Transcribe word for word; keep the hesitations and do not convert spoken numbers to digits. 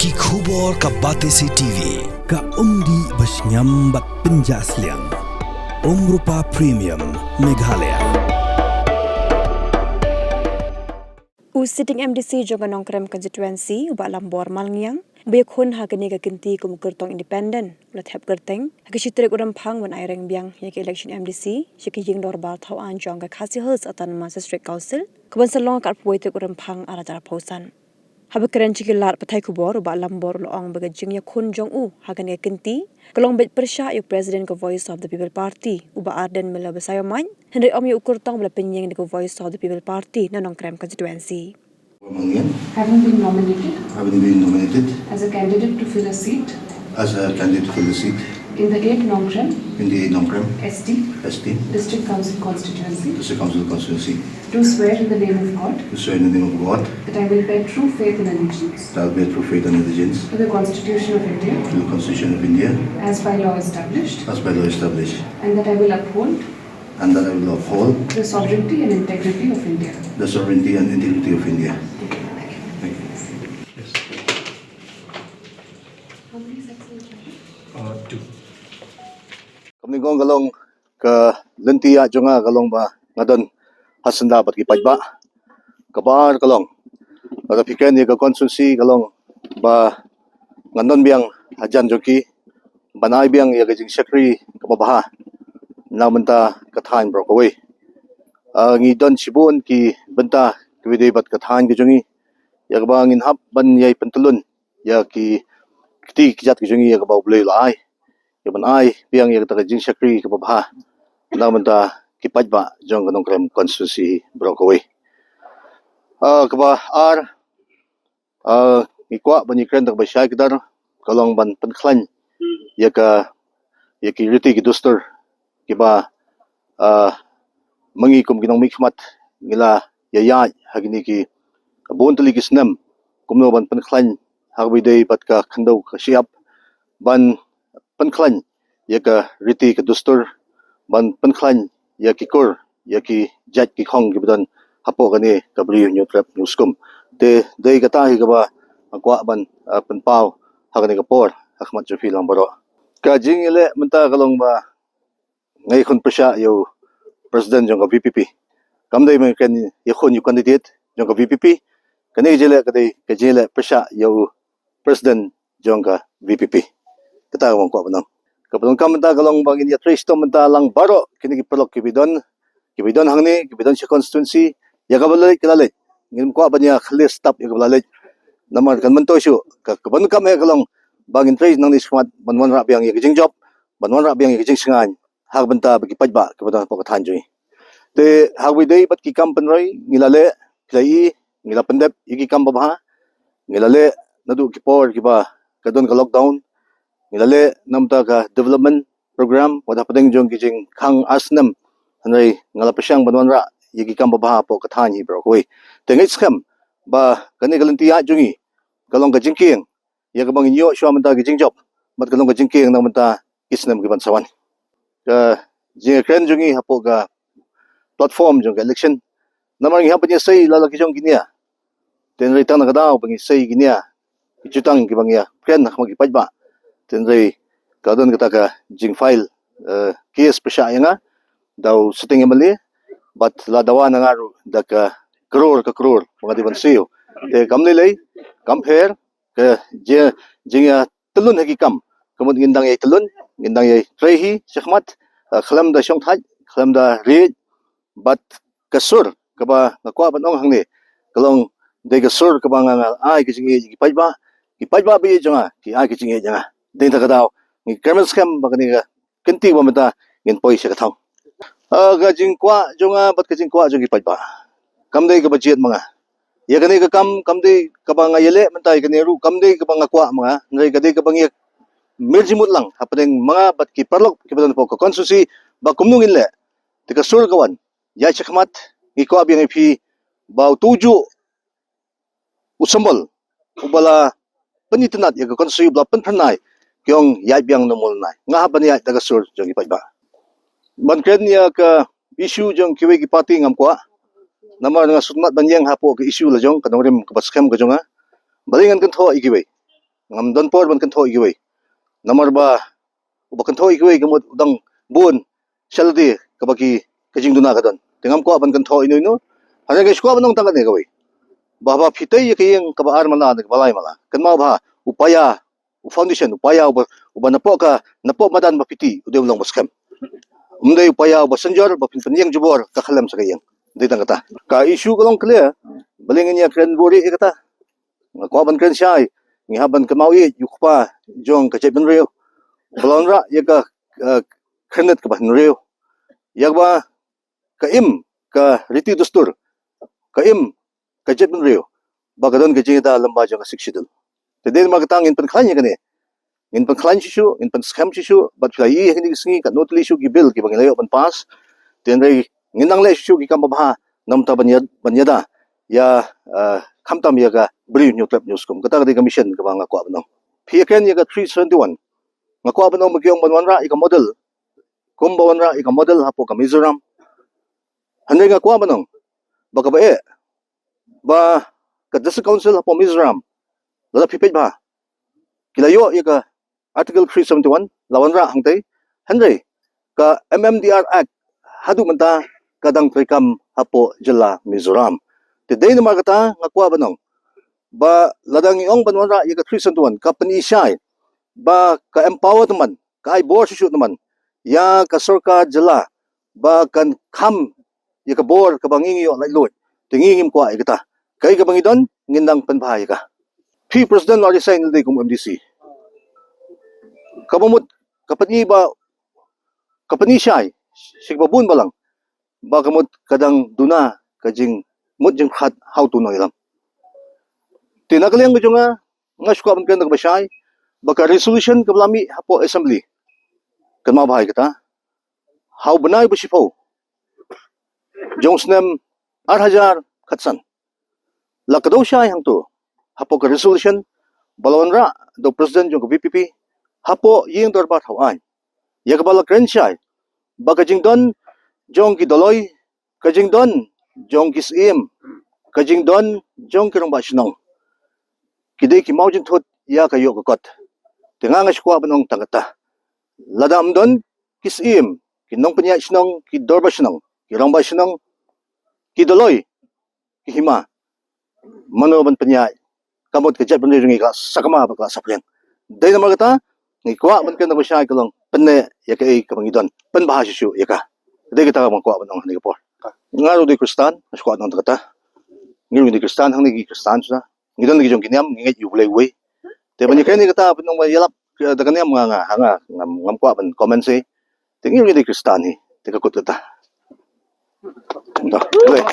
Ki khubor ka Batesi T V, ka umdih ba shngiam bad pynjah sliang. Umrupa Premium, Meghalaya. U sitting M D C jong ka Nongkrem constituency, u Bah Lambor Malngiang, ba ïakhun ha kane ka kynti kum u kyrtong independent, u la thep kyrteng ha ka shi tarik u Rymphang ban ai reng biang ïa ka election M D C sha ka Ïing Dorbar Thaw Aiñ jong ka Khasi Hills Autonomous District Council, kaban sa long ha ka arphew tarik u Rymphang ar hajar arphew san. Haba kren sha ki lad pathai khubor, u Bah Lambor u la ong ba ka jingïakhun jong u ha kane ka kynti ka long beit pyrshah ïa u President ka Voice of the People Party, u Bah Ardent Miller Basaiawmoit, hynrei ym ïa u kyrtong ba la pynïeng da ka Voice of the People Party na Nongkrem constituency. Having been nominated Having been nominated as a candidate to fill a seat as a candidate to fill the seat in the eighth Nongkrem in the eighth Nongkrem S T S T District Council Constituency, District Council Constituency, do swear in the name of God to swear in the name of God that I will bear true faith and allegiance that I will bear true faith and allegiance to the Constitution of India to the Constitution of India as by law established, as by law established, and that I will uphold and that I will uphold the sovereignty and integrity of India. The sovereignty and integrity of India. Thank you. Thank you. Yes. How many sets are there? Uh, two. Kam nyngkong ka long ka lynti ïaid jong nga ka long ba nga don ha syndah bad ki paidbah. Kaba ar ka long, lada phi kren ïa ka constituency ka long ba ngan don biang hajan jong ki ban ai biang ïa ka jingshakri kaba bha na bynta ka thaiñ baroh kawei. Ah, ngi don shibun ki bynta kiba ïadei bad ka thaiñ ka jong ngi ïa kaba ngin hap ban ïai pyntyllun ïa ki kti ki jait ki jong ngi ïa kaba U Blei u la ai, ïa ban ai biang ïa kata ka jingshakri kaba bha na bynta ki paidbah jong ka Nongkrem constituency baroh kawei. Ah, kaba ar, ah, ngi kwah ban ïakren da kaba shai kdar, ka long ban pynkhlaiñ ïa ka, ïa ki riti ki dustur kiba, ah, ma ngi kum ki nongmihkhmat ngi la ïaid ha kine ki bun tylli ki snem, kumno ban pynkhlaiñ ha kaba ïadei bad ka khyndew ka shyiap, ban pynkhlaiñ ïa ka riti ka dustur, ban pynkhlaiñ ïa ki kur, ïa ki jait ki khong kiba don hapoh kane ka Bri U Hynñiewtrep Hynñiewskum. Te dei kata hi kaba nga kwah ban, ah, pynpaw ha kane ka por ha khmat jong phi lang baroh. Ka jingïaleh mynta ka long ba nga ïakhun pyrshah ïa u president jong ka V P P. Kam dei ba nga kren ïakhun ïa u candidate jong ka V P P. Kane ka jingïaleh ka dei ka jingïaleh pyrshah ïa u president jong ka V P P. Kata ka bym kwah ban ong. Kaba donkam mynta ka long ba ngin ïatrei shitom mynta lang baroh kine ki paralok kiba don, kiba don hangne, kiba don sha constituency, ïa kaba la leit ka la leit. Ngim kwah ban ïa khleh stap ïa kaba la leit. Namar kan myntoi shuh, ka, kaba donkam eh ka long ba ngin trei nangne shakhmat ban wanrah biang ïa ka jingjop, ban wanrah biang ïa ka jingshngaiñ ha ka bynta ba ki paidbah kiba don hapoh ka thaiñ jong ngi. Te ha kaba ïadei bad ki kam pynroi ngi la leh, phi la ïohi, ngi la pyndep ïa ki kam babha. Ngi la leh naduh ki por kiba ka don ka lockdown. Ngi la leh na bynta ka development program wat hapdeng jong ki jingkhang ar snem. Hynrei nga la pyrshang ban wanrah ïa ki kam babha hapoh ka thaiñ hi baroh kawei. Te nga ngeit skhem ba kane ka lynti ïaid jong ngi ka long ka jingkieng ïa kaba ngin ïoh shuwa mynta ki jingjop, bad ka long ka jingkieng na bynta ki snem kiban sa wan. Ka jingkren jong ngi hapoh ka platform jong ka election, namar ngi hap ban ïa sei la la ki jong ki nia. Te hynrei tang na ka daw ba ngi sei ki nia, ki jutang kiba ngi ïa kren ha khmat ki paidbah, te hynrei ka don kata ka jingfile, eh, case pyrshah ïa nga da u sitting M L A, bad la dawa na nga ruh da ka klur ka klur ba nga dei ban siew. Te kam lei lei, kam pher, ka jing, jingïatyllun ha ki kam, ka mut ngin dang ïatyllun, ngin dang ïatrei hi shakhmat, eh, khlem da shongthait, khlem da riej, bad ka sur kaba nga kwah ban ong hangne ka long, dei ka sur kaba nga, nga ai ka jingïeit ïa ki paidbah, ki paidbah ba ïeit jong nga ki ai ka jingïeit ïa nga. Dei na ka daw ngi kyrmen skhem ba kane ka kynti ba mynta ngin poi sha ka thong. Ah, ka jingkwah jong nga bad ka jingkwah jong ki paidbah kam dei kaba jied ma nga. Ïa kane ka kam kam dei kaba nga ïaleh mynta, ïa kane ruh kam dei kaba nga kwah ma nga, hynrei ka dei kaba ngi ïa mir jingmut lang hapdeng ma nga bad ki paralok kiba don hapoh ka constituency ba kumno ngin leh te ka sur ka wan ïa shakhmat. Ngi kwah biang ïa phi ba uto u juh u symbol uba la pynitynnad ïa ka constituency, uba la pynphyrnai, ki ong ïaid biang na u mul nai. Nga hap ban ïaid da ka sur jong ki paidbah. Ban kren ïa ka issue jong kiwei ki party ngam kwah, namar nga sngewtynnad ban ïeng hapoh ka issue la jong ka nongrim kaba skhem ka jong nga. Balei ngan kynthoh ïa kiwei? ngam don por ban kynthoh ïa kiwei. Namar ba uba kynthoh ïa kiwei ka mut u dang bun sha lade kaba ki, ka jingduna ka don. Te ngam kwah ban kynthoh ïa uno uno. Hynrei nga shu kwah ban ong tang katne kawei, ba haba phi tei ïa ka ïing kaba ar mala ne kaba lai mala, kynmaw ba u paia, u foundation, u paia uba, uba napoh ka, napoh madan ba phi tei, u dei u long ba skhem. Um dei u paia uba synjor ba phin pynïeng jubor ka khyllem sa ka ïing. Dei tang kata. Ka issue ka long clear. Balei ngin ïa kren buri ïa kata? Nga kwah ban kren shai. Ngi hap ban kynmaw ïa u kpa jong ka jaitbynriew ba la wanrah ïa ka, eh, khyrnit kaba hynriew, ïa kaba ka im ka riti dustur, ka im ka jaitbynriew, ba ka don ka jingïada lyngba jong ka Sixth Schedule. Te dei namar kata ngin pynkhlaiñ ïa kane. Ngin pynkhlaiñ shisha, ngin pynskhem shisha, bad phi la ïohi ha kine ki sngi katno tylli shuh ki bill kiba ngi la ïoh ban pass. Te hynrei ngin nang leh shisha ki kam babha namar ban ïa, ban ïada ïa, eh, khamtam ïa ka briew hynñiewtrep hynñiewskum. Kata ka dei ka mission kaba nga kwah ban ong. Phi ïa kren ïa ka three seventy-one. Nga kwah ban ong ba ki ong ban wanrah ïa ka model, kumba wanrah ïa ka model hapoh ka Mizoram. Hynrei nga kwah ban ong ba kaba eh ba ka District Council hapoh Mizoram, lada phi peit bha, ki la ïoh ïa ka Article three seventy-one, la wanrah hangtei. Hynrei ka M M D R Act haduh mynta ka dang treikam hapoh jylla Mizoram. Te dei namar kata nga kwah ban ong ba lada ngi ong ban wanrah ïa ka three seventy-one, ka pyni shai ba ka empower tymmen, ka ai bor shuh shuh tymmen ïa ka sorkar jylla ba kan kham ïa ka bor kaba ngi ngi ïoh laitluid. Te ngi ngim kwah ïa kata. Kaei kaba ngi don, ngin nang pynbha ïa ka. Phi President la resign lade kum M D C. Kaba mut ka pyni ba, ka pyni shai sha kiba bun balang ba ka mut ka dang duna ka jingmut jingpyrkhat ha uto u nongïalam. Te na ka liang ka jong nga, nga shu kwah ban kren da kaba shai ba ka resolution kaba la mih hapoh Assembly, kynmaw bha ïa kata, ha u bnai ba shiphew jong u snem ar hajar khatsan, la kdew shai hangto hapoh ka resolution ba la wanrah da u President jong ka V P P hapoh ïing dorbar ha u aiñ, ïa kaba la kren shai ba ka jingdon jong ki Doloi, ka jingdon jong ki Syiem, ka jingdon jong ki Rangbah Shnong, ki dei ki mawjingthut ïa ka ïoh ka kot. Te nga, nga shu kwah ban ong tang kata. Lada ym don ki Syiem, ki nongpynïaid shnong, ki Dorbar Shnong, ki Rangbah Shnong, ki Doloi, ki Hima, mano ban pynïaid? Ka mut ka jaitbynriew jong ngi ka la sakma bad ka la saphriang. Dei namar kata ngi kwah ban kren da kaba shai, ka long pynneh ïa kaei kaba ngi don, pynbha shuh shuh ïa ka. Dei kata kaba nga kwah ban ong ha kane ka por. Nga ruh u dei Khristan, nga shu kwah ban ong tang kata. Ngi ruh ngi dei Khristan, hangne ki Khristan shuh. Ngi don la ki jong ki niam, ngi ngeit ïa U Blei uwei. Te ban ïa kren ïa kata, ban ong ba ïalap, eh, da ka niam, nga, nga, nga, ngam, ngam kwah ban comment shuh. Te ngi ruh ngi dei Khristan hi, te ka kut kata. Ynda, U Blei.